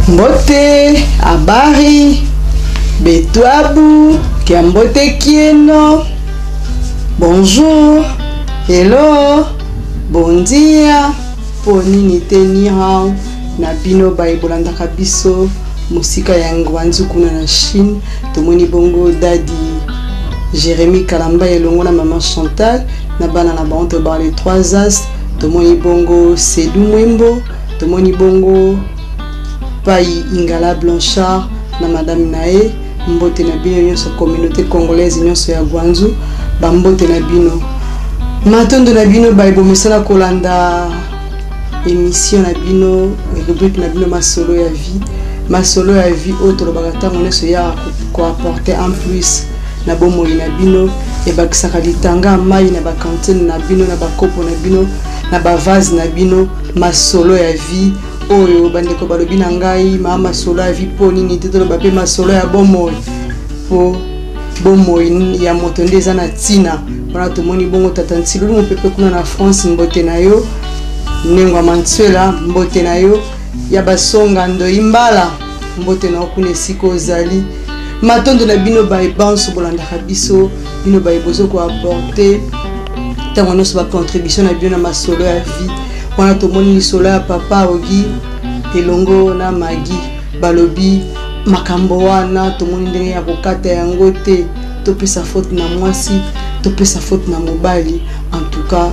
Mbote, habari, betwabu, kiambote kieno, bonjour, hello, bon dia, mpo nini te ni hao na bino baye bolandaka biso mosika ya Ngwanzu kuna na Chine. Tomoni bongo dadi Jérémy Kalamba elongo na maman Chantal na bana na bango tobaka les trois as. Tomoni bongo Sedu Mwembo, tomoni bongo Pai Ingala Blanchard na madame na ye. Mbote na bino nyonso communauté congolaise nyonso ya Guangzhou, bambote na bino, matondo na bino baye bomesana kolanda émission na bino, rubrique na bino masolo ya vie. Masolo ya vie oyo tolobaka ntango nyonso ya koapporter en plus na bomoi na bino, ebakisaka litanga ya mai na bakantine na bino, na bakopo na bino, na bavase na bino. Masolo ya vie oyo bandeko balobi na ngai maa masolo ya vie, mpo nini te toloba mpe masolo ya bomoi, mpo bomoi ya moto nde eza na ntina wana. Tomoni bongo tata Nsilulu mopepe kuna na France, mbote na yo. Nengwa Mansuela, mbote na yo. Ya basonga ndoi mbala, mbote na yo kuna esika ozali. Matondo na bino baye banso bolandaka biso, bino baye bozo koapporter ntango nyonso bacontribution na bino na masolo ya vie wana. Tomoni lisolo ya papa Ogi elongo na Magi, balobi makambo wana tomoni ndenge ya kokata yango te. Topesa faute na mwasi, topesa faute na mobali? En tout cas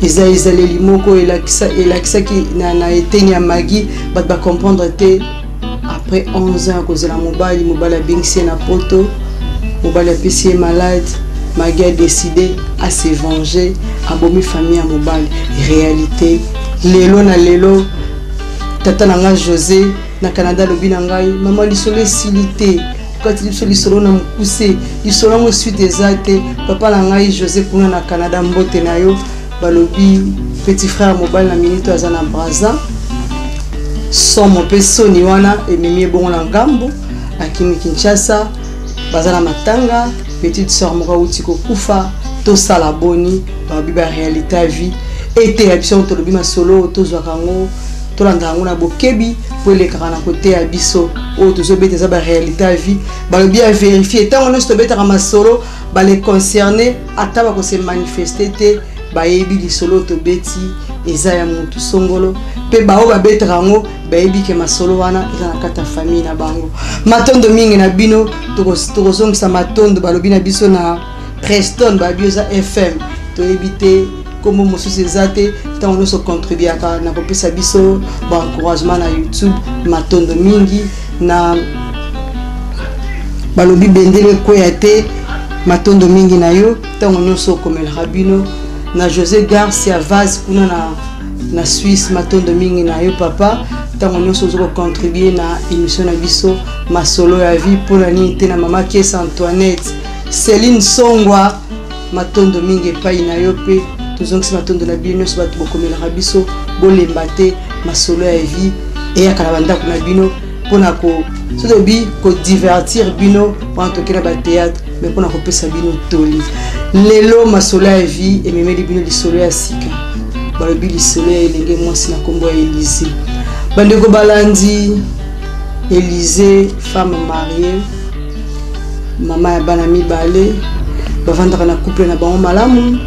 eza ezaleli moko elakisaki na eteni ya Magi, bato bacomprendre te. Après 11 ans ya kozela mobali, mobali abengisi ye na poto, mobali apesi ye malade, Magi adécidé à se venger, abomi famille ya mobali. Réalité lelo na lelo, tata na nga José na Canada alobi na ngai: "Mama, lisolo esili te, okati biso lisolo na mokuse, lisolo yango suite eza te." Papa na ngai José kuna na Canada, mbote na yo. Balobi petit frère mobali na minute aza na Braza, somo mpe soni wana ememi ebongo na ngambo, akimi Kinshasa. Baza na matanga, petite sœur moko awuti kokufa. Tosala boni? Balobi baréalité ya vie eteya biso. Tolobi masolo, tozwaka yango, tolanda yango na bokebi mpo elekaka na koteya biso. Oyo tozobeta eza baréalité ya vie, balobi ya vérifier. Ntango nyonso tobetaka masolo, bale concerné ata bakose manifester te, bayebi lisolo tobeti eza ya motu songolo, mpe baoyo babetaka yango bayebi ke masolo wana eza na kati ya famille na bango. Matondo mingi na bino, tokozongisa matondo. Balobi na biso na Preston, babi eza FM, toyebi te nkombo mosusu eza te. Ntango nyonso contribuaka na kopesa biso baencouragement na YouTube, matondo mingi na balobi bendele ekweya te. Matondo mingi na yo ntango nyonso okomelaka bino na José Garcia Vaz kuna na Suisse. Matondo mingi na yo papa, ntango nyonso oza kocontribuer na émission na biso masolo ya vie. Mpona nini te na mama Kiesa Antoinette Céline Songwa, matondo mingi epai na yo. Mpe tozongisi matondo na bino nyonso bato bokomelaka biso, bolemba te. Masolo ya vie eyaka na bandako na bino mpona ko so toyebi kodivertir bino wana toke na bathéâtre, mais mpona kopesa bino toli. Lelo masolo ya vie ememeli bino lisolo ya sika, balobi lisolo ya elenge mwasi na nkombo ya Élise. Bandeko balandi, Élise, femme mariée, mama ya bana mibale, bavandaka na couple na bango malamu,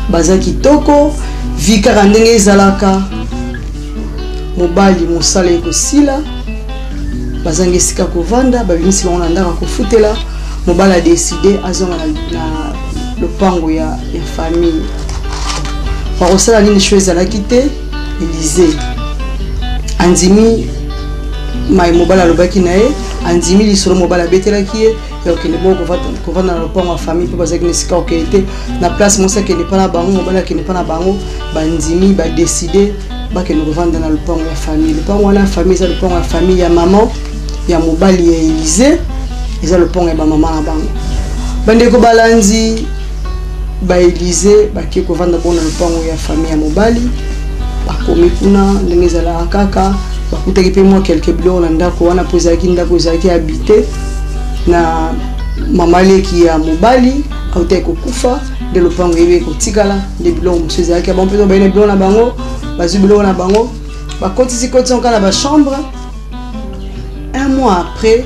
baza kitoko, vie kaka ndenge ezalaka. Mobali mosala ekosila, bazangi esika kovanda, babimisi bango na ndako kofutela. Mobali adécidé azonga na lopango ya famille. Bakosala nini? Sho ezalaki te. Élise andimi mai mobali alobaki na ye, andimi lisolo mobali abetelaki ye ya kokende bongo kovanda na lopango ya famille, mpo bazalaki na esika kokende te. Na place mwasi akende mpa na bango, mobali akende mpa na bango, bandimi, badécidé bakende kovanda na lopango ya famille. Lopango wana ya famille eza lopango ya famille ya mama ya mobali ya Élise, eza lopango ya bamama na bango. Bandeko balandi, baélise bake kovanda bongo na lopango ya famille ya mobali. Bakomi kuna, ndenge ezalaka kaka, bakutaki mpe mwa quelque biloko na ndako wana, mpo ezalaki ndako ezalaki habité na mama leki ya mobali autaki kokufa, nde lopango yebi kotikala, nde biloko mosusu ezalaki ya bango. Mpe baye na biloko na bango, bazwi biloko na bango, bakotisi kotisi kaka na bachambre. Un mois après,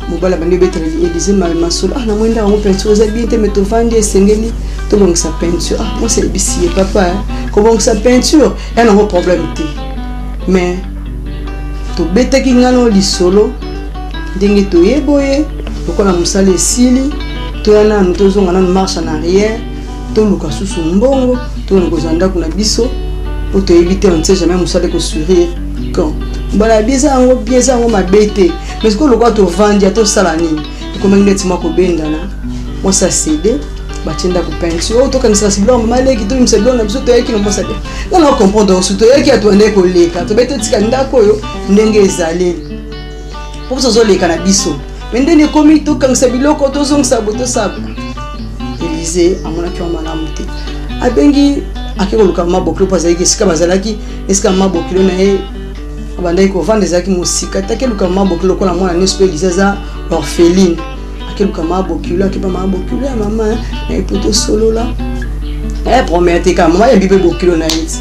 mobali abandi obetela Elise masolo. Ah, namoni ndako yango peinture eza bien te, me tovandi, esengeli tobongisa peinture. Ah, mwasi ayebisi ye: papa, kobongisa peinture ya nango problème te, mais tobetaki ngano lisolo ndenge toye boye, lokola mosala esili, toya nanu, tozonga nanu marche en arrière, toluka susu mbongo, tokende kozwa ndako na biso, po toyebi te, on ne sait jamais mosala ekosourire quand. Mbala bi eza yango bien, eza yango mabe te, mais sikoyo lokola tovandi ya tosala nini? Ekomaki neti mwa kobendana. Mwasi acéder, batie ndako peinture. Oyo tokanisaka si biloko mama leki, tobimisa biloko na biso, toyaki na mwasi abia nga na comprendre osu, toyaki ya tobandaki koleka, tobai totika ndako oyo ndenge ezaleli mpo biso ozoleka na biso, me ndenge ekomi tokangisa biloko, tozongisa boye, tosala. Elise amonaki wa malamu te, abengi, ake koluka mama bokilo, mpo azalaki esika bazalaki, esika mama bokilo na ye abandaki kovanda ezalaki mosika te. Akeluka mama bokilo lokola mwana nyonso, mpo Elise aza orpheline. Akeluka mama bokilo, akeba mama bokilo ya mama na ye mpo tosolola. Promete te kaka mama yambi mpe bokilo na ye ti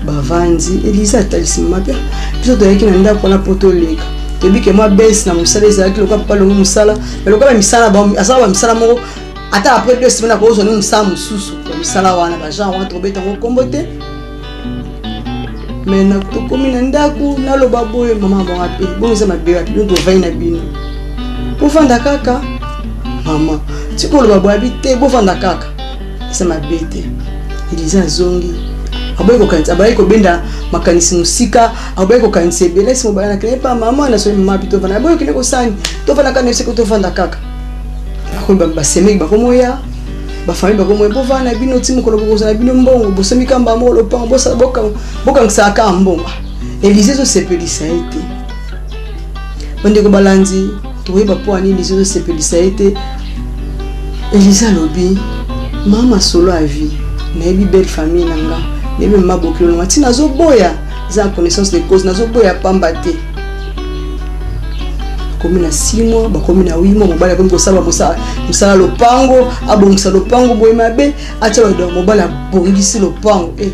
bavandi. Elise atalisi mama mpe biso toyaki na ndako wana mpo toleka, toyebi ke mwa bese na mosala ezalaki, lokola papa alongi mosala, me lokola misala asala bamisala moko, ata après 2 semaines akozwa ni mosala mosusu. Bamisala wana, bagenre wana, tokobeta yango nkombo te. Me tokomi na ndako, naloba boye: mama, bonga mpe bongo eza mabe wapi? Bino tovai na bino, bovanda kaka. Mama tikoloba boye abi te, bovanda kaka, eza mabe te. Eliza azongi, aboyi kokanisa, abayaki kobenda makanisi mosika, aboyi kokanisa ebele. Esi mobali nakende pa mama, nasoki mama bi tovanda, aboyi okende kosani, tovanda kaka, neseki tovanda kaka. Akomi basemeki bakomoya, bafamille bakomoya, bovanda na bino ti mokolo bokozala bino mbongo, bosomi kamba moko lopango, bokangisaka kaka mbongo. Elize ezosepelisa ye te. Bandeko balandi, tokoyeba mpo ani Elize ezosepelisa ye te. Elize alobi: mama, solo ya vie, nayebi belle famille na nga, nayebi mama bokilo na nga, ntina nazoboya eza na connaissance de cause, nazoboya pamba te. Bakomi na 6 mois, bakomi na 8 mois, mobali akomi kosala mosala lopango, abongisa lopango boye mabe, atia bato. Mobali abongisi lopango, eh,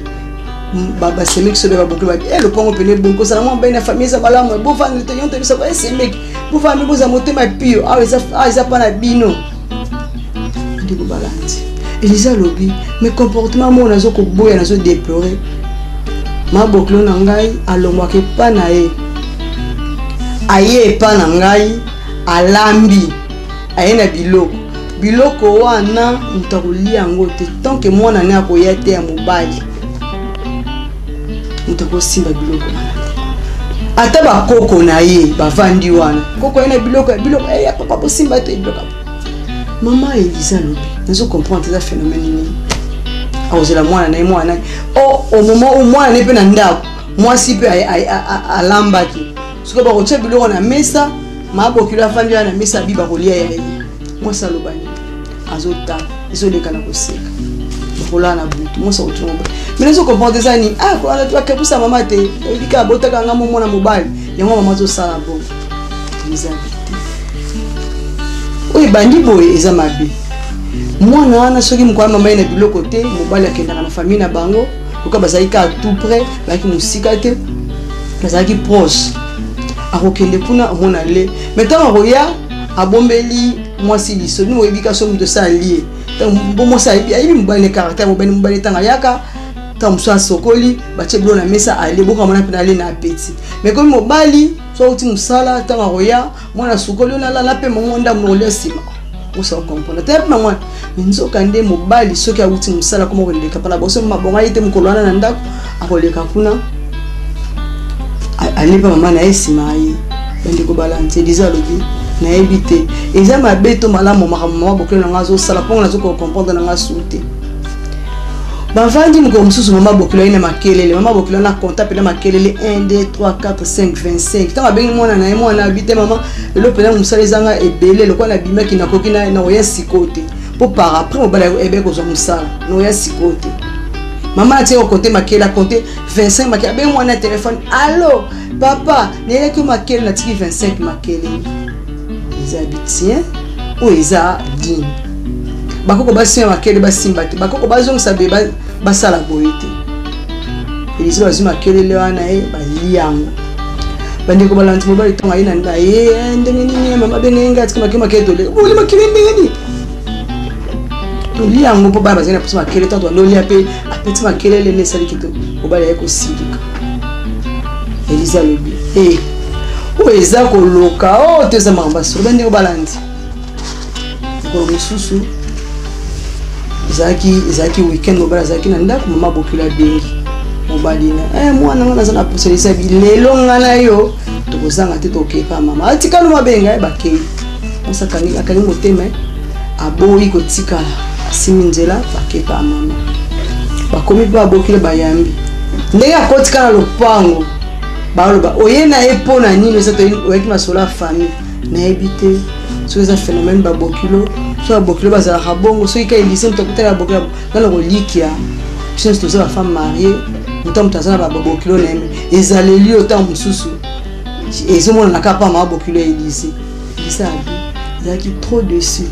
basemeki so be babokilo babi e lopango pene ebongi kozala mwa mobali na famille eza malamu, bovanda te yonte biso esemeki, bovanda mpe bozala motema pio, awa eza mpa na bino. Ndeko balandi, Elise alobi: mais comportement moko nazo koboya, nazo déplorer. Mabokilo na ngai alongwaka epa na ye, aye epa na ngai, alambi, aye na biloko. Biloko wana moto akolia yango te tant que mwana ne akoya te ya mobali. Moto akosimba biloko wana te, ata bakoko na ye bavandi wana, koko ye na biloko ya biloko ya papa, bosimba te biloko. Mama Elisa alobi: nazo comprendre, eza phénomène nini? Akozela mwana na ye, mwana na ye au moment où mwana na ye mpe na ndako, mwasi mpe alambaki, soki bakotia biloko na mesa, mabokilo afandi wana na mesa, abi bakolia ya ye. Mwasi aloba nini? Azotala, ezoleka na koseka, bakolala na butu. Mwasi akotuna mobali: mais nazo comprendre, eza nini? Ah, kolala akepusa mama te, oyebi kaka botaka nga mo mwana mobali, yango mama azosala bongo. Eza te oyo ebandi boye, eza mabe. Mwana wana, soki mokolo mama ye na biloko te, mobali akendaka na famille na bango, lokola bazalaki kaka tout près, bazalaki mosika te, bazalaki proche, akokende kuna, omona le. Mais ntango akoya, abombeli mwasi liso nini? Oyebi ka so moto osala lie bo mwasi ayebi mobali ne caractère mobali. Mobali ntango ayaka, ntango mosusu asokoli, batie biloko na mesa, ale bokamona mpe ale na appétit. Mais komi mobali so auti mosala, ntango akoya, mwana asokoli oyo, nalala mpe mongo ndambo, kolia nsima osa comprendre te mpe mwana. Mais nzoka nde mobali soki awuti mosala, koma koleka mpona boso mabongo aye te mokolo wana na ndako, akoleka kuna, ale mpe mama na ye nsima aye. Bandeko balandi, Eliza alobi: nayebi te eza mabe to malamu, makambo mama bokilo na nga azosala, mpongo nazokoka comprendre na nga su te. Bavandi mokolo mosusu, mama bokilo aye na makelele. Mama bokilo na konta mpena makelele 1 2 3 4 5 25. Ntango abengi mwana na ye, mwana abi te: mama, lelo mpena mosala ezanga ebele, lokola nabimaki, nakoki nakoya sikoyo te, mpo par après mobali ebe kozwa mosala, nakoya sikoyo te. Mama atie kokonte makele, akonte 25 makele. Abengi mwana ya telefone: allo papa, nayelaki makele, natiki 25 makele. Eza bitien oyo eza dine, bakoko basimba makele, basimba te, bakoko bazongisa be, basala boye te. Elise bazwi makelele wana ye, balia yango. Bandeko balandi, mobali ntango aye na ye, eh, ndenge nini eh, mama abenge ngai, atika makele makele tole boli makele ndenge nini tolia yango mpo bana bazali na mposa makele. Ntango toandolia mpe apeti makelele nde esali kito, mobali aye kosilika. Elize alobi e eh, oyo eza koloka o oh, to eza makambo ya solo. Bandeko balandi, mokolo mosusu ezalaki weekend, mobali azalaki na ndako, mama bokilo abengi mobali na eh, mwana nga naza na posa eza bilelo nga na yo tokozanga te, tokepa mama atikali mabenga ye bakei. Mwasi akangi motema, eh, aboyi kotikala, asimi nzela, bakepa mama. Bakomi mpe babokile bayambi ndenge akotika na lopango, baloba oye na ye mpo na nini? Eza oyaki masolo ya famille. Nayebi te soki eza phénomène babokilo, soki babokilo bazalaka bongo, soki ka Elise moto akutana babokilo. Nga na kolikia biso nyonso toza bafemme marie, moto moto aza na babokilo na ye, ezaleli oyo ntango mosusu ezomonana kaka mpa mama bokilo ya Elise. Elise abi ezalaki trop dessus.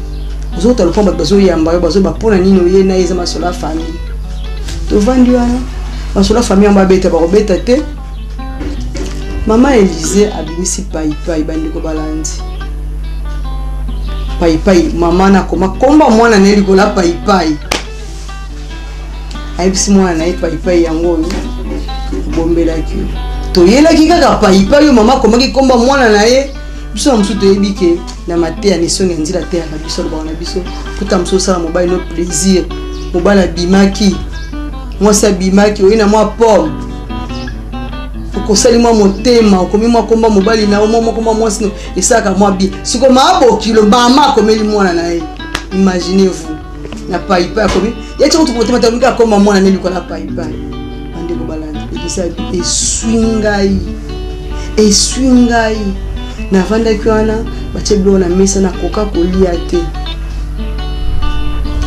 Ozokota lopango, bato bazoyamba yo, bazoba mpo na nini oye na ye? Eza masolo ya famille. Tovandi wana, masolo ya famille yango babeta bakobeta te. Mama Elise abimisi paipai. Bandeko balandi, paipai mama nakoma komba mwana na ye likolo ya paipai. Ayebisi mwana na ye, paipai yango oyo abombelaki yo, toyelaki kaka paipai oyo mama akomaki komba mwana na ye. Biso na mosusu toyebi ke na mateya na esongi ya nzela ateyaka biso, alobaka na biso, kuta mosusu osala mobali no plaisir, mobali abimaki, mwasi abimaki, oye na mwa pomme, okosali mwa motema, okomi mwa komba mobali na yo, mwa moko mwa mwasi no esalaka mwa bien. Siko maabokilo mama akomeli mwana na ye, imaginez vous, na paipai akomi ye ti kutu motema takomiki akoma mwana ne likola paipai. Bandeko balandi, ekisa eswi ngai, eswi ngai. Navandaki wana, batie biloko na mesa, nakoka kolia te,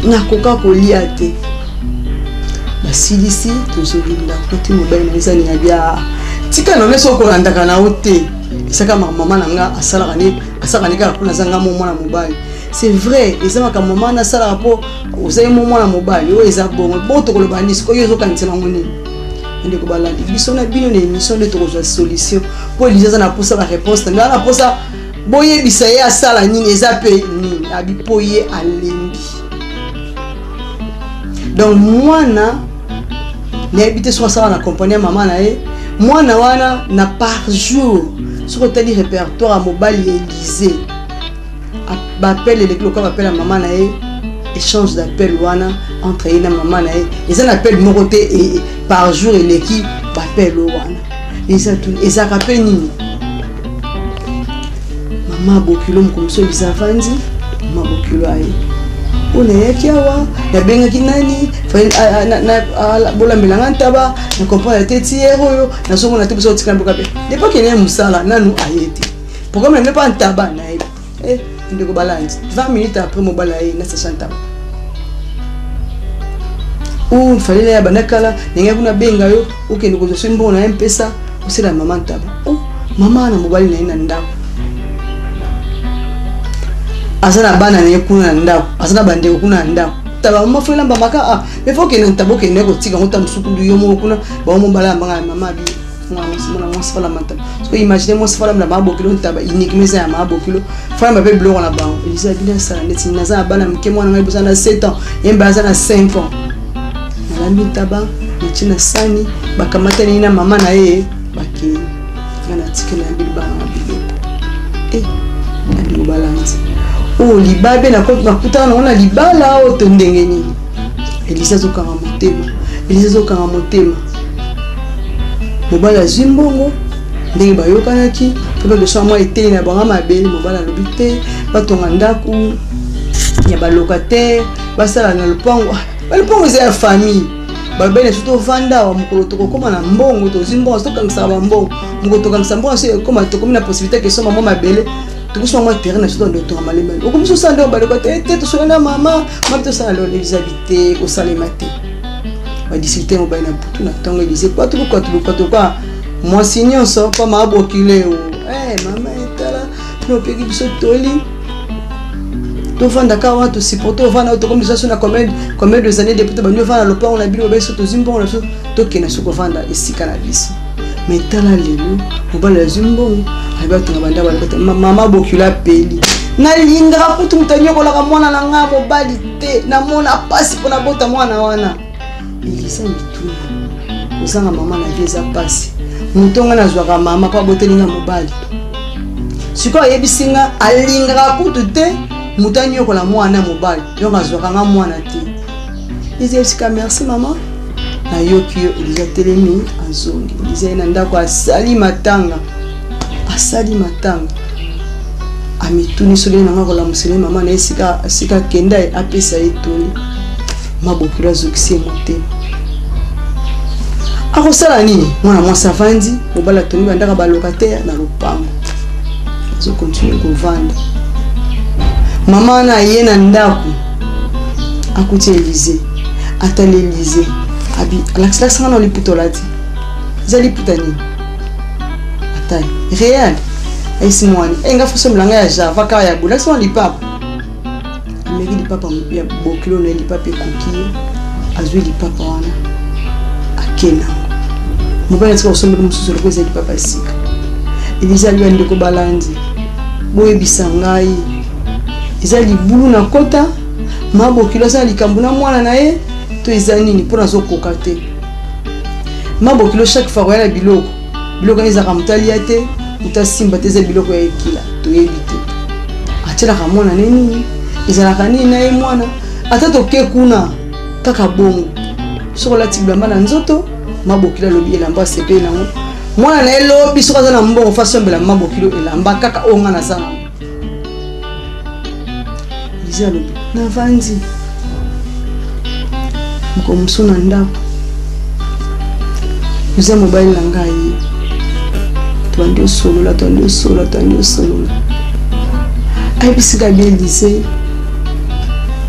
nakoka kolia te. Basilisi, tozongi ndako ti mobali na eza nini abia tika na nyonso okolandaka na yo te. Esaka mama na nga asalaka ne, asalaka ne kaka mpona aza nga mo mwana mobali. C'est vrai, eza makambo mama nasalaka mpo ozali mo mwana mobali oyo eza bongo. Bongo tokoloba nini sikoyo? Ozokanisela yango nini? Ndeko balandi, biso na bino na émission nde tokozwa solution, mpo Elise aza na mposa baréponse na bino, na mposa boyebisa ye asala nini, eza mpe nini abi, mpo ye alembi. Donc mwana nayebi te soki asala na kompagnie ya mama na ye. Mwana wana na par jour, soki otali répertoire ya mobali ya Elise, baappel eleki lokola baappel ya mama na ye. Échange d'appel wana entre ye na mama na ye, eza na appel moko te par jour eleki baappel oyo wana. Ezalaka mpe nini? Mama bokilo, moko mosusu Elise avandi, mama bokilo aye oyo nayaki awa, nabengaki nani bolambelanga ntaba, na comprendre te ti ere oyo nazomona te. Biso otikala mboka mpe depuis akende mosala, nanu aye te. Programme na mpe ntaba nayebi. Eh, ndeko balandi, 20 minutes après mobali aye na sachet ntaba ou fallait na ya banda kala ndenge kuna benga yo okende kozwa soki mbongo na ye mpesa osela mama ntaba. Oh, mama na mobali na ye na ndako, aza na bana na ye kuna na ndako, aza na bandeko kuna na ndako. Taba mama fo elamba maka, ah mais fo okende ntaba, okende kotika ngo ta mosuku yo moko kuna. Bango mobala ya mbanga ya mama abi mwana mwasi falamba ntaba. Siko imagine mwasi falamba na mabokilo ntaba uniquement, eza ya mabokilo falamba mpe biloko na bango. Elisa bino asala neti naza na bana moke, mwana ngai boza na 7 ans, ye mbe aza na 5 ans. Nalambi ntaba, natie na sani, bakamatani na mama na ye, bakei. Nga natikeli na bino bana na biloko e na bino balandi oyo libabe nakutana nango na libala oyo to ndenge nini. Elise azokanga motema, Elise azokanga motema. Mobali azwi mbongo ndenge bayokanaki mpe babeso mwa eteni na bango mabele. Mobali alobi te, batonga ndako ya balocataire, basala na lopango. Lopango eza ya famille. Balobi na biso tovanda awa, mokolo tokokóma na mbongo, tozwi mbongo, tokangisaka bambongo, mokolo tokangisa mbongo so ekóma, tokomi na possibilité ke esomba mwa mabele, tokosomba mwa terrain na biso, tondo tonga malembe. Okomi sosala ndenge baloko te te, tosolo na mama mabi, tosala lelo. Elizabi te, kosalema te. Badiscute mobali na butu na ntongo. Elize kwatulukwatulukwatuluka mwasi nyonso mpo maabokile o eh, mama etala nopeki biso toli tovandaka wana, tosupporte ovanda oyo tokomi biso na combien combien des années depuis tobandi ovanda lopango na bino. Babe so tozwi mbongo na biso, tokende so kovanda esika na biso. Mais tala lelo mobali azwi mbongo, ayebi atonga bandako, alakata mama bokilo apeli. Nalingaka kutu moto anyokolaka mwana na ngai mobali te, namona mpasi mpo nabota mwana wana. Elisa mituna kozanga mama na vie eza mpasi. Moto ngai nazwaka mama mpo aboteli nga mobali, sikoyo ayebisi nga alingaka kutu te moto anyokola mwana mobali, donc azwaka nga mwana te. Eliza yebisika merci mama, nayoki yo. Eliza telemi azongi. Eliza ye na ndako asali matanga, asali matanga, amituni soki nanga kolamusela mama na esika esika akenda ye apesa ye toli. Mabokilo azokisi ye motema, akosala nini? Mwana mwasi avandi, mobali atongi bandaka balocataire na lopango, azokontinue kovanda. Mama wana aye na ndako, akuti Elize, atali Elize, abi alakisanga na liputa olati eza liputa nini? Atali réel, ayisi mwani e nga fosombela ngai ya java kaka ya boye, lakisa lipapa. Ameki lipapa ya bokilo na ye, lipapa ekoki ye, azwi lipapa wana, ake nango. Mobali atika kosombela mosusu loko eza lipapa ya sika. Eliza alobi, ndeko balandi, boyebisa ngai, eza libulu na kota mabokilo aza na likambo na mwana na ye to eza nini? Mpo nazokoka te. Mabokilo chaque fois koya na biloko, biloko wana ezalaka moto alia te, moto asimba te, eza biloko ya ekila, toyebi te atielaka mwana ne nini, ezalaka nini na ye mwana. Ata toke kuna kaka bongo, soki olati bilamba na nzoto, mabokilo alobi elamba asepeli nango mwana na ye. Lobi soki aza na mbongo, fa asombela mabokilo elamba kaka oyo nga naza nango. Lizi alobi navandi moko mosusu na ndako, oza mobali na ngai, tobandi osolola, tobandi osolola, tobandi osolola. Ayebisika bi Elise,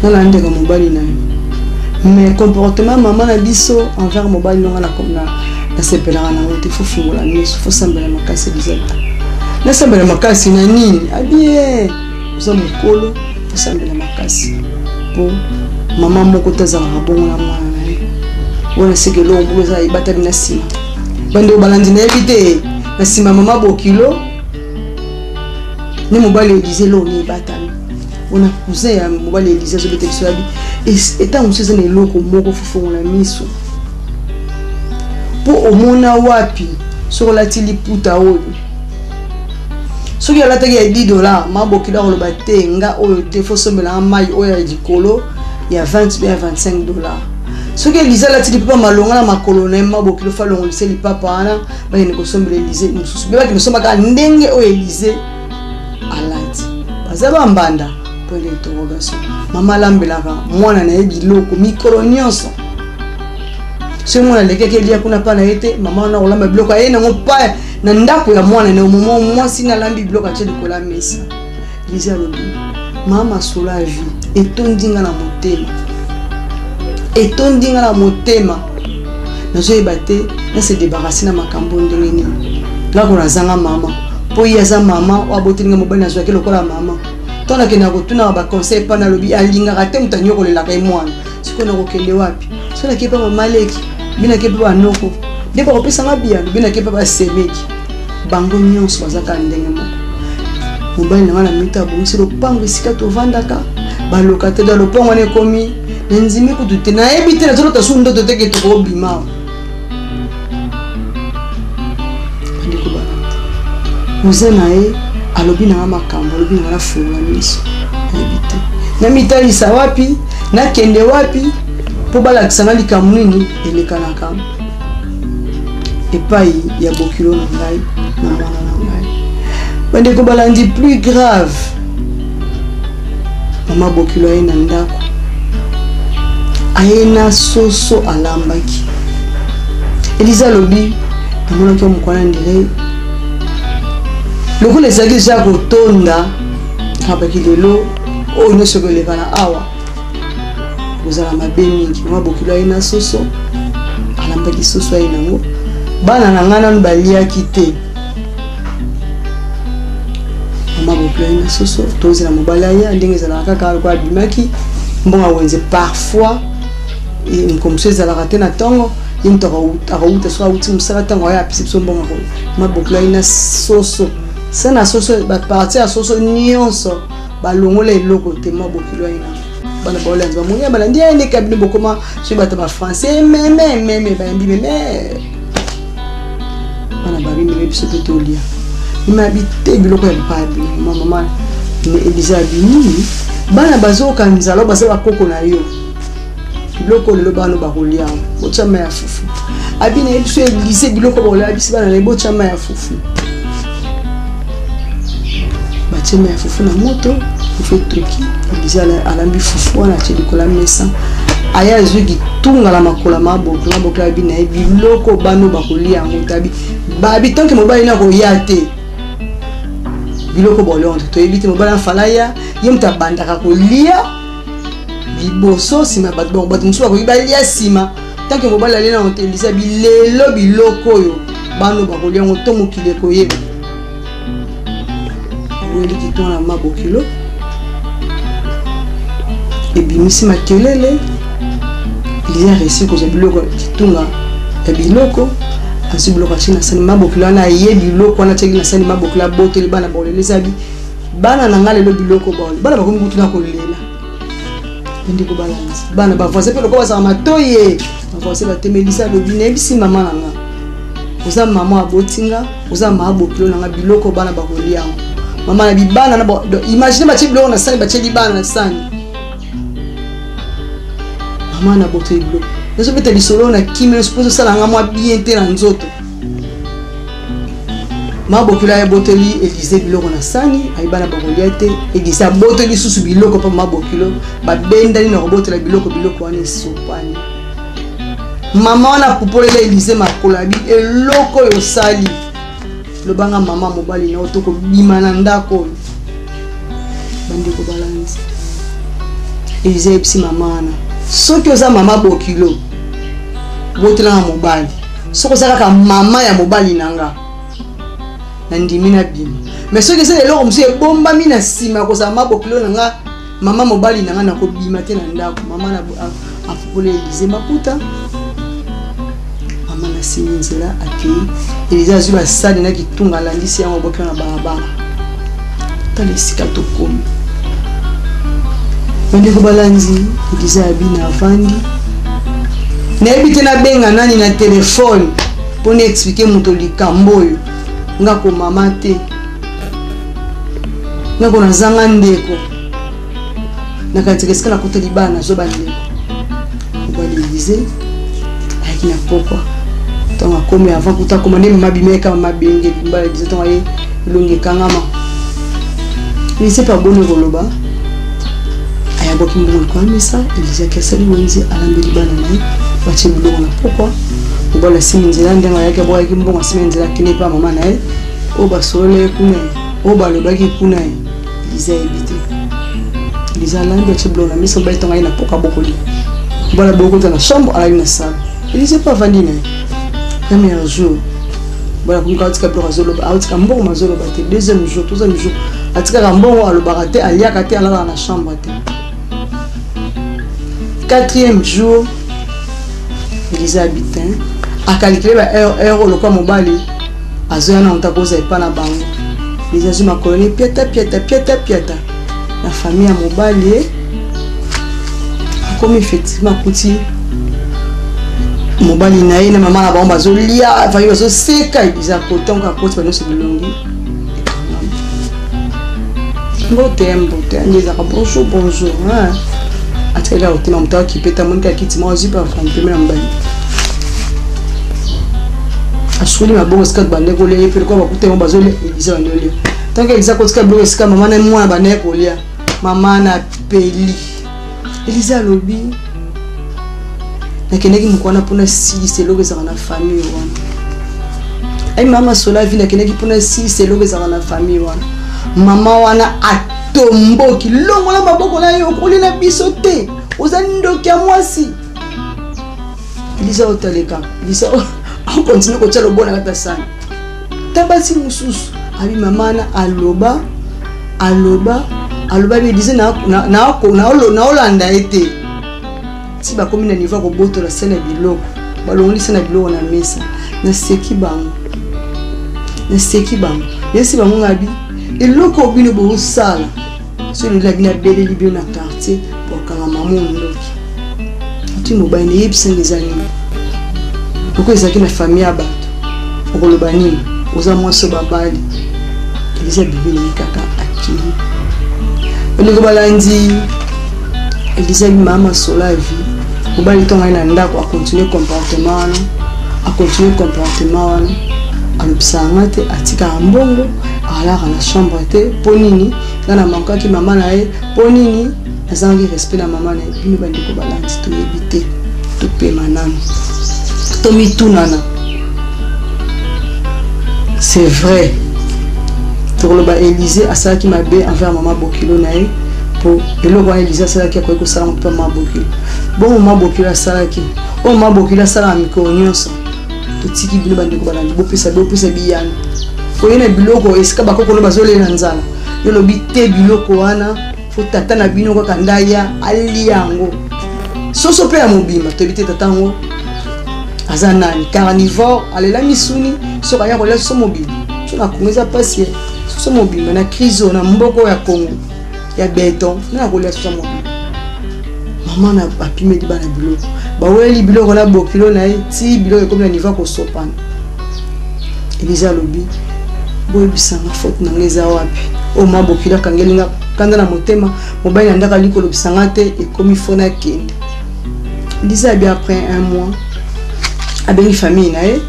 nga na ndeka mobali na yo, mais comportement mama na biso envers mobali nonga nasepelaka nango te. Fo fungola miso, fo sambela makasi. Elizabeth, nasambela makasi na nini? Abie oza mokolo, osambela makasi mpo mama moko te azalaka bongo na mwana na ye wana. Seke eloko moko eza ebatami na nsima. Bandeko balandi, nayebi te na nsima mama bokilo ne mobali Elize eloko nini ebatami wana. Cousin ya mobali Elize azobeta biso, yabi etango mosusu eza na eloko moko, fofongola miso mpo omona wapi. Soki olati liputa oyo, soki alataki ya 10 $, mabokilo akoloba te, nga oyo te, fo sombelanga mai oyo ya likolo ya 20 be ya 25 $. Soki Elize alati lipapa malonga na makolo na ye, mabokilo fa alongolisa lipapa wana, bakende kosombela Elize mosusu, be bakende kosombaka ndenge oyo Elize alati. Baza bambanda? Point d'interrogation. Mama alambelaka mwana na ye biloko mikolo nyonso. Soki mwana alekaki elia kuna mpa na ye te, mama wana kolamba biloko aye nango pa na ndako ya mwana na momo. Mwasi nalambi biloko, atie likolo ya mesa. Lizi alobi, mama, masolo ya vie etondi nga na motema, etondi nga na motema, nazoyeba te nase débarrasse na makambo ndenge nini. Ngako nazanga mama mpo ye aza mama oyo aboteli nga mobali, nazwaki lokola mama. To nakendaka kotunaka baconseil epa, nalobi alingaka te moto anyokolelaka ye mwana. Sikoyo nakokende wapi? So nake mpe mama leki, binake mpe banoko nde bakopesanga biyano, binake mpe basemeki, bango nyonso baza kaka ndenge moko. Mobali na nga na mito abongisi lopango esika tovandaka, baloka te da lopango wana ekomi na ndimi kutu te, nayebi te, nazolota su ndoto te ke tokobima. Bandeko balanda, cousin na ye alobi nanga makambo, alobi nanga nafungola miso, nayebi te namitalisa wapi, nakende wapi mpo balakisa nga likambo nini elekanaka epai ya bokilo na ngai na mwana na ngai. Bandeko balandi, plus grave, mama bokilo aye na ndako, aye na soso alambaki. Eliza alobi namonaki yo mokwana ndire lokola ezalaki deja kotonda, abaki lelo oyo nyonso ekoleka na awa kozala mabe mingi. Mama bokilo aye na soso, alambaki soso, aye nango. Bana na ngai nanu baliaki te. Mama bokilo aye na soso, tozela mobali aya ndenge ezalaka kaka. Lokola abimaki mbongo ya wenze, parfois moko mosusu ezalaka te na ntongo. Ye moto akowuta soki awuti mosala ntango aya apesi biso mbongo mabokilo ayi na soso se na soso baparti ya soso nyonso balongola eloko te mabokilo ayi na bana baolanzi bamoni ya balandi ya ndeka bino bokoma soki bato ba français meme meme bayambi meme bana babi meme biso mpe tolia meme abi te biloko ya mpabi mama Elisa abi nini bana bazoyoka nzala baza bakoko na yo biloko lelo bana bakolia botya mai ya fufu abi na ye biso elise biloko bakolia biso bana na ye botya mai ya fufu batie mai ya fufu na moto fufu etoki elise alambi fufu wana atie likolo ya mesa aya azwi kitunga na makolo maboko maboko abi na ye biloko bano bakolia yango tabi babi tanke mobali na koya te biloko bolonde toyebi te mobali afala ya ye moto abandaka kolia liboso nsima bato bango bato mosusu bakoki balia nsima tanke mobali alie na hotelisa bilelo biloko oyo bano bakolia yango to mokili ekoyeba eweli kitonga na mabokilo ebimisi makelele lia resi kozwa biloko kitunga ya biloko azwi biloko atie na sani mabokilo wana aye biloko wana atiaki na sani mabokilo abotoli bana bakolelesa bi bana na nga lelo biloko baole bana bakomi kutu na kolela ndeko balanzi bana bavoisin mpe lokola bazala matoye bavoisin batemelisa alobi nayebisi mama na nga oza mama aboti nga oza mama bokilo na nga biloko bana bakolia yango mama na bibana na imagine batie biloko na sani batieli bana na sani mama na botoli biloko nazobeta lisolo na kimia mpo ezosala nga mwa bien te na nzoto mabokilo ayebotoli elize biloko na sani ayi bana bakolia te elize abotoli lisusu biloko mpo mabokilo babendani na kobotola biloko biloko wana esopani mama wana apupolela elize makolo abi eloko oyo osali lobanga mama mobali na yo tokobima na ndako oyo bandeko balanzi elize ayebisi mama wana soki oza mama bokilo botelanga mobali soki oza kaka mama ya mobali na nga nandimi nabima mais soki eza eloko mosusu ebombami na nsima ya kozala mabokilo na nga mama mobali na nga nakobima te na ndako mama afukoli elize maputa mama nasimi nzela akei elize azwi basali na kitunga alandisi yango aboki na balabala tala esika tokomi bandeko balandi eliza ya bino avandi nayebi te nabenga nani na telefone mpo na explike moto likambo oyo nga komama te nga ko nazanga ndeko nakanisaka esika nakuta libala nazwa bandeko mobali elize ayaki na pokwa ntango akomi avant kuta akoma nde mama abimaki kaka mama abenge mobali elize ntango aye elongi ekangama Elise mpe aboni koloba ayabwaki mbongo likolo ya mesa Elise ake asali wenze alambeli bana na ye batie biloko na pokwa mobali asimi nzela ndenge ayaki abwakaki mbongo asimi nzela akende epa mama na ye oyo basololi ye kuna ye oyo balobaki kuna ye Elise ayebi te Elise alambi atie biloko na mesa mobali ntango aye na pokwa abokoli mobali abokota na chambre alali na sala Elise mpe avandi na ye premier jour bala kumika atika biloko azoloba atika mbongo mazoloba te deuxième jour troisième jour atikaka mbongo alobaka te aliaka te alalaka na chambre te quatrième jour elisa abitin akalikile ba heure heure oyo lokola mobali azoya na moto akozwa epa na bango elisa azwi makolo ne piata piata piata piata na famille ya mobali ye akomi effectivement akuti mobali na ye na mama na bango bazolia famille bazoseka ebiza kotonga akoti banyonso bilongi ekangami mbote mbote nde ezalaka bonjour bonjour atikali kaka kotema moto akipe te amoni kaka kiti moko azwi mpe afandi pembe na mobali asukoli maboko esika bande kolia ye mpe lokola bakuta yango bazolia eliza bande olia tanke eliza kotika biloko esika mama na mwana bande kolia mama na peli eliza alobi nakendaki moko wana mpona silisa eloko ezalaka na famille wana ai mama sola vi nakendaki mpona silisa eloko ezalaka na famille wana mama wana atomboki longola maboko na yo okoli na biso te oza ndoki ya mwasi elisa otaleka elisa akontinue kotya lobona kata sani ta basi mosusu abi mama wana aloba aloba aloba bi elise naolanda ye te ti bakomi na niveau ya kobotola sani ya biloko Balongolisa na biloko na mesa. Naseki bango. Naseki bango. Nayesi bango ngabi eloko bino bosala soki lelo bino abeleli bino na quartier bokanga mama ondoki. Ati mobali nayebisanga eza nini? Loko ezalaki na famille ya bato okoloba nini? Oza mwasi oyo babali. Elisa bibeli ye kaka akei. Bandeko balandi, Elisa bima masolo ya vie. Mobali ntongo aye na ndako akontinue comportement wana, akontinue comportement wana, alobisaka nga te, atikaka mbongo, alaka na chambre te. Mpo nini nga na mankaki mama na ye? Mpo nini nazangaki respect na mama na ye? Bino bandeko balandi, toyebi te, topema nano, tomitunana. C'est vrai, tokoloba Elise asalaki mabe envers mama bokilo na ye, po eloko wana Elise asalaki akoki kosala mpe mama bokilo. Bongo mama bokilo asalaki oyo mama bokilo asalaka mikolo nyonso. Totiki bino bandeko balandi, bopesa bopesa biyano. Oye na biloko esika bakokolo bazolela nzala, yo lobi te biloko wana fo tata na bino kaka ndaya alia yango soso mpe ya mobimba. Toyebi te tata yango aza nani, carnivore, alela misuni, soki aya kolia soso mobimba. So na Kongo eza mpasi, soso mobimba na crise oyo na mboka ya Kongo ya beton, na kolia soso mobimba. Mama na apimeli bana biloko, baweli biloko na bokilo na ye ti biloko ekomi na niveau ya kosopana. Eliza alobi boyebisanga faute na ngai eza wapi? Oyo ma bokilo akangeli nga kanda na motema, mobali na ndako ali kolobisa nga te, ekomi fo nakende. Eliza abi après un mois abengi famille na ye,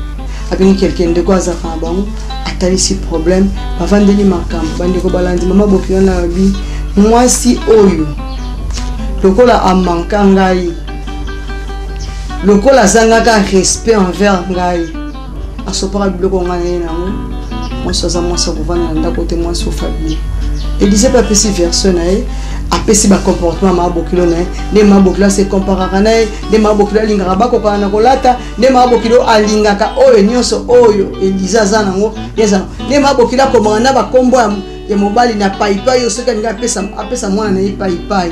abengi quelqu'un ndeko azalaka na bango, atalisi problème, bavandeli makambo. Bandeko balandi, mama bokilo na alobi mwasi oyo lokola amanka ngai, lokola azangaka respect envers ngai, asopaka biloko ngai na ye nango. Mwasi aza mwasi akovanda na ndako te, mwasi ofabie. Elise mpe apesi version na ye, apesi bacomportement mama bokilo na ye, nde mama bokilo ase comparaka na ye, nde mama bokilo alingaka bakokana na kolata, nde mama bokilo alingaka oyo nyonso oyo Elise aza nango, nde mama bokilo akomaka na bakombo ya mobali na paipai oyo soki alingi apesa mwana na ye paipai.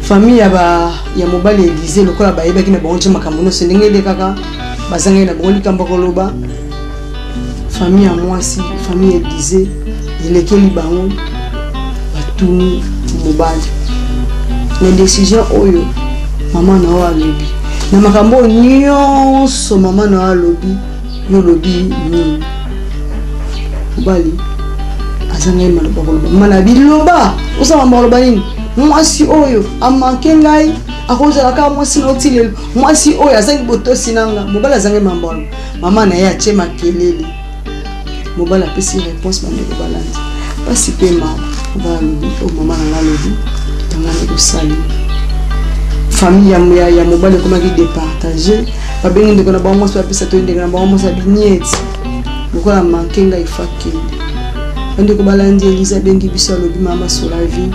Famille ya ba ya mobali Elise lokola bayebaki na bango nti makambo nyonso ndenge elekaka, bazangaki na bango likambo koloba. Famille ya mwasi, famille Elise elekeli bango, batuni mobali na décision oyo mama na yo alobi na makambo oyo nyonso mama na yo alobi, yo olobi nini? Mobali azangai maloba koloba. Mama na biloba osala mambo koloba nini? Mwasi oyo amanke ngai, akozala kaka mwasi na oti lelo, mwasi oyo azangi botosi na nga. Mobali azangai mambo aloba, mama na ye atie makelele, mobali apesi réponse. Bandeko balandi, mpasi mpe mawa. Mobali alobi oyo mama na nga alobi yango wana ekosali famille ya mobali ekomaki départage. Babengi ndeko na bango mwasi, bapesa to ndeko na bango mwasi abinieti lokola manke ngai fa kende. Bandeko balandi, Elise abengi biso, alobi mama Solavi,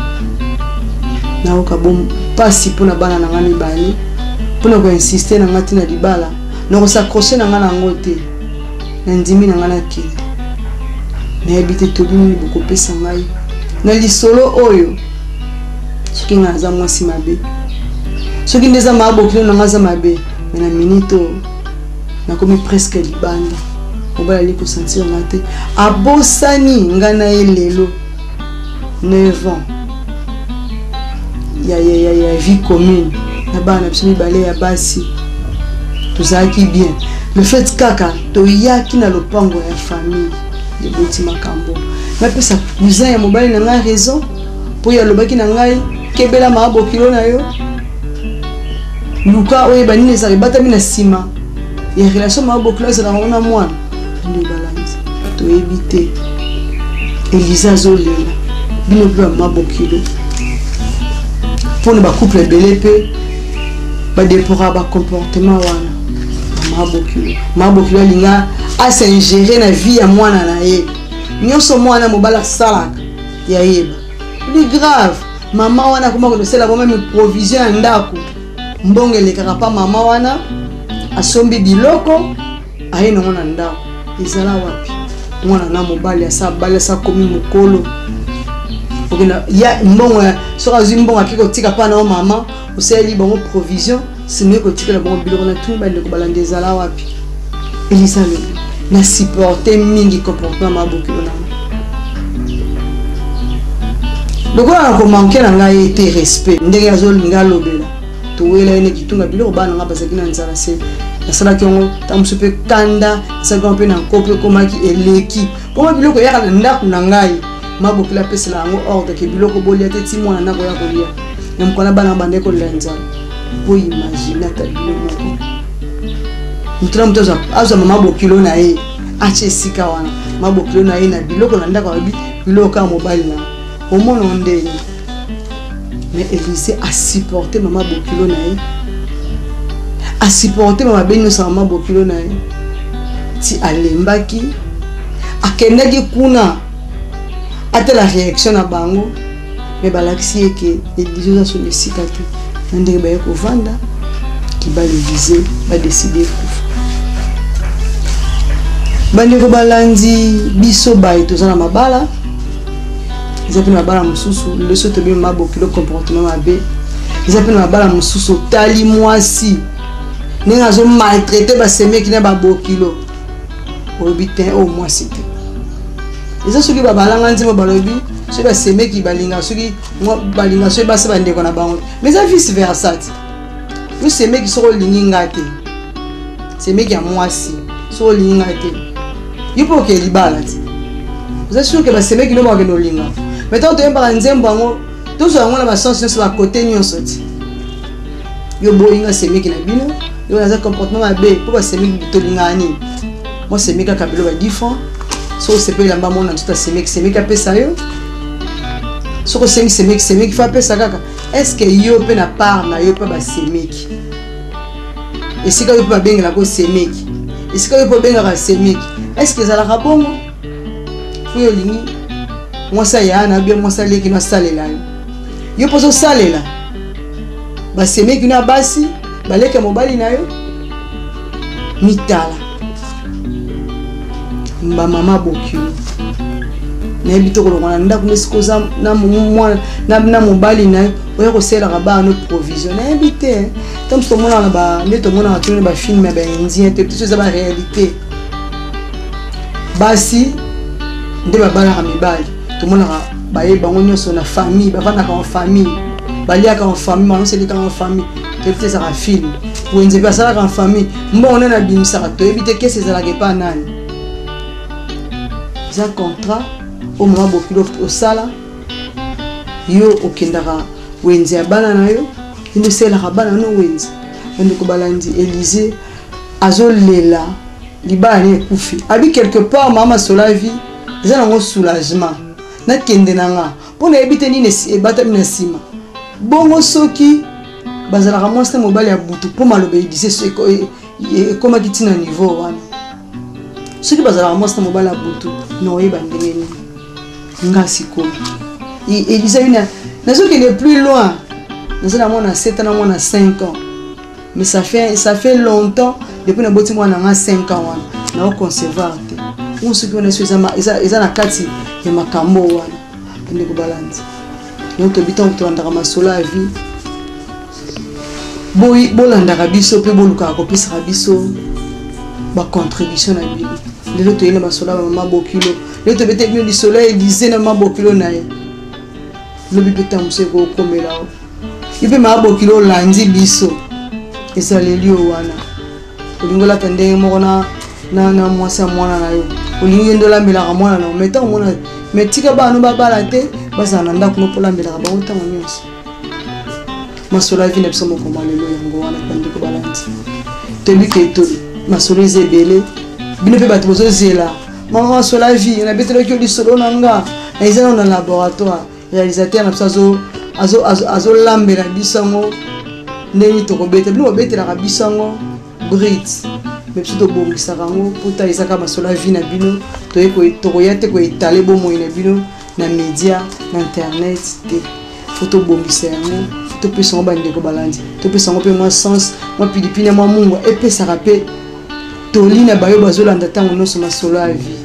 nayoka bo mpasi mpona bana na ngai mibale, mpona koinsiste na ngai ntina libala, nakosakroche na ngai na yango te, nandimi na ngai nakende. Nayebi te toli nini bokopesa ngai na lisolo oyo. Soki ngai naza mwasi mabe, soki nde eza maabokilo na ngai aza mabe, me na minute oyo nakomi presque libanda, mobali ali kosentir nga te, abosani ngai na ye lelo 9 ans ya, ya, ya, ya vie commune na bana na biso mibale ya basi, tozalaki bien. Le fait kaka toyaki na lopango ya famille eboti makambo. Napesa cousin ya mobali na ngai raison, mpo ye alobaki na ngai kebela maabokilo na yo, luka oyeba nini ezala ebatami na nsima ya relation maabokilo azalaka ngo na mwana. Nde balandi, toyebi te. Eliza azolela bino mpe bamama bokilo, mpona bacouple ebele mpe badeploraka bacomportement wana. Mama bokilo, mama bokilo alinga asingere na vie ya mwana na ye nyonso, mwana mobali asalaka ya yeba. Plus grave, mama wana akoma kosala meme provision ya ndako, mbongo elekaka pa mama wana, asombi biloko aye nango na ndako. Ezala wapi mwana na mobali asa abali, asa akomi mokolo. Okenda ya mbongo soki azwi mbongo ake kotika mpa na yo mama, osaleli bango provision, sima ekotikela bango biloko. Na tuni bandeko balanda ezala wapi? Elisa alobi na supporte mingi comportement mabokilo na nga lokola na komanke na ngai ye te respect ndenge azolinga alobela towela ye ne kitunga biloko. Bana na ngai bazalaki na nzala, se nasalaki yango ntango mosusu mpe kanda nasalaki yango mpe na nko mpe ekomaki eleki mpo biloko eyaka na ndako na ngai. Mabokilo apesela yango ordre ke biloko bolia te ti mwana ndako ya kolia na mokwana. Bana banda ekolela nzala. Po imagine ata bino moko, moto na moto azwa mama bokilo na ye, atya esika wana mabokilo na ye na biloko na ndako, alobi biloko kaka mobali na omona ndenge. Mais Elise asupporte mama bokilo na ye, asupporte mama be nyonso ya mama bokilo na ye ti alembaki. Akendaki kuna atala réaction na bango, me balakisi ye ke Elise oza solo esika te na ndenge baye kovanda kibala. Elise badécider kufa. Bandeko balandi biso, baye toza na mabala, eza mpe na mabala mosusu lelo so tobi mama bokilo comportement mabe. Eza mpe na mabala mosusu, otali mwasi ndenge azomaltraiter basemeki na babokilo, olobi te oyo mwasi te. Eza soki babalanga nzembo, balobi soki basemeki balinga, soki balinga, soki basi bandeko na bango, mais eza vice versa te. Yo semeki, soki olingi nga te, semeki ya mwasi, soki olingi nga te, yo mpe okee libala te. Oza sûr ke basemeki no bakokende olinga? Mais ntango toyembaka nzembo yango, tozwa yango na basens nyonso, bakote nyonso te. Yo boyinga semeki na bino, yo naza comportement mabe mpo basemeki tolingaka nini? Mwa semeki kaka bilo ba 10 francs, soki osepeli elamba mona nzoto asemeki, semeki apesa yo. Soki osengi semeki, semeki fa apesa kaka. Est ce que yo mpe na part na yo mpe basemeki, esika yo mpe babengelaka semeki, esika yo mpe obengaka semeki, est ce que ezalaka bongo? Po yo olingi mwasi aya na bia, mwasi aleki no asalela yo, yo mpo ozosalela basemeki no ya basi, baleki ya mobali na yo. Mitala bamama bokilo, nayebi te kolongwa na ndako esika oza na mobali na yo, oya kosalelaka bana no provision. Nayebi te, ntango mosu tomonaka nde tomonaka tuni bafilm ya baindien te, biso eza baréalité. Basi nde babalaka mibali, tomonaka baye bango nyonso na famille, bavandaka en famille, baliaka en famille, manoselekaka en famille. Toyebi te ezalaka film. Wenze mpe asalaka en famille, mbongo nani abimisaka? Toyebi te kese ezalaka epa nani. Eza contrat oyo mama bokilo osala. Yo okendaka wenze ya bana na yo, nde osalelaka bana no wenze. Bandeko balandi, Élysée azolela libala ne ekufi. Abi quelque part mama sola vie eza nango soulagement, nakende na nga mpo nayebi te nini ebatami na nsima. Bongo soki bazalaka mwasi na mobali ya butu, mpo maloba Élysée ekomaki ntina niveau wana, soki bazalaka mwasi na mobali ya butu, na oyeba ndenge nini nga sikoyo Élysée bina nazokende plus loin. Naza na mwana 7 ans na mwana 5 ans, mais ça fait longtemps depuis naboti mwana nga 5 ans wana, naoconcevoir te. Ngo soki wana so eza na kati ya makambo wana. Bandeko balandi, donc tobi ntango tolandaka masolo ya vie, bolandaka biso mpe bolukaka kopesaka biso bacontribution na bino. Lelo toyeli na masolo ya bamama bokilo, lelo tobete bino lisolo ya Elize na mama bokilo na ye. Lobi mpe ntango mosu ekokomela o yo mpe mama bokilo olandi biso, ezaleli yo wana olingi olata ndenge moko na mwasi ya mwana na yo, olingi ye nde olambelaka mwana na yo. Mais ntango mwana, mais tika bana no babala te, bazala na ndako no mpo olambelaka bango ntango nyonso. Masolo ya vie na biso mokoma lelo yango wana. Bandeko balandi, toyebi ke masolo eza ebele. Bino mpe bato bozozela mama masolo ya vie, nabetelaki yo lisolo na nga, eza nano na laboratoire. Réalisateur na biso azolambela biso yango ndenge tokobeta. Bino bobetelaka biso yango brut, mais biso tobongisaka yango mpo ta ezaka masolo ya vie na bino. Tokoya te koétaler bomoi na bino na média, na internet te. Fo tobongisa yango, topesa yango bandeko balandi, topesa yango mpe mwa sens, mwa pilipili, mwa mungwa, epesaka mpe toli na bayo bazolanda ntango nyonso masolo ya vie.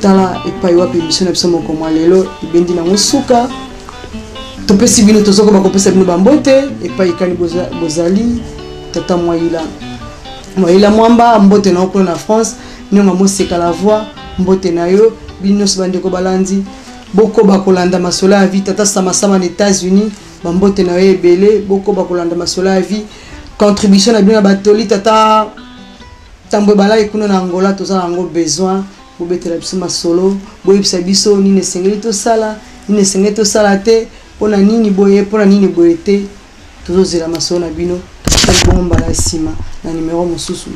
Tala epai wapi emission na biso moko mwa lelo ebendi nango suka. Topesi bino, tozokoba kopesa bino bambote epai kani bozali. Tata Mwayila, Mwayila Mwamba, mbote na yo kuna na France. Nionga Moseka la voix, mbote na yo. Bino nyonso bandeko balandi, bokoba kolanda masolo ya vie. Tata Samasama na États-Unis, bambote na yo ebele. Bokoba kolanda masolo ya vie, contribution na bino na batoli. Tata Tambwe Balai kuna na Angola, toza na yango besoin. Bobetela biso masolo, boyebisa biso nini esengeli tosala, nini esengeli tosala te, mpona nini boye, mpona nini boye te. Tozozela masolo na bino. Tokutani bongo mbala ya nsima na numero mosusu.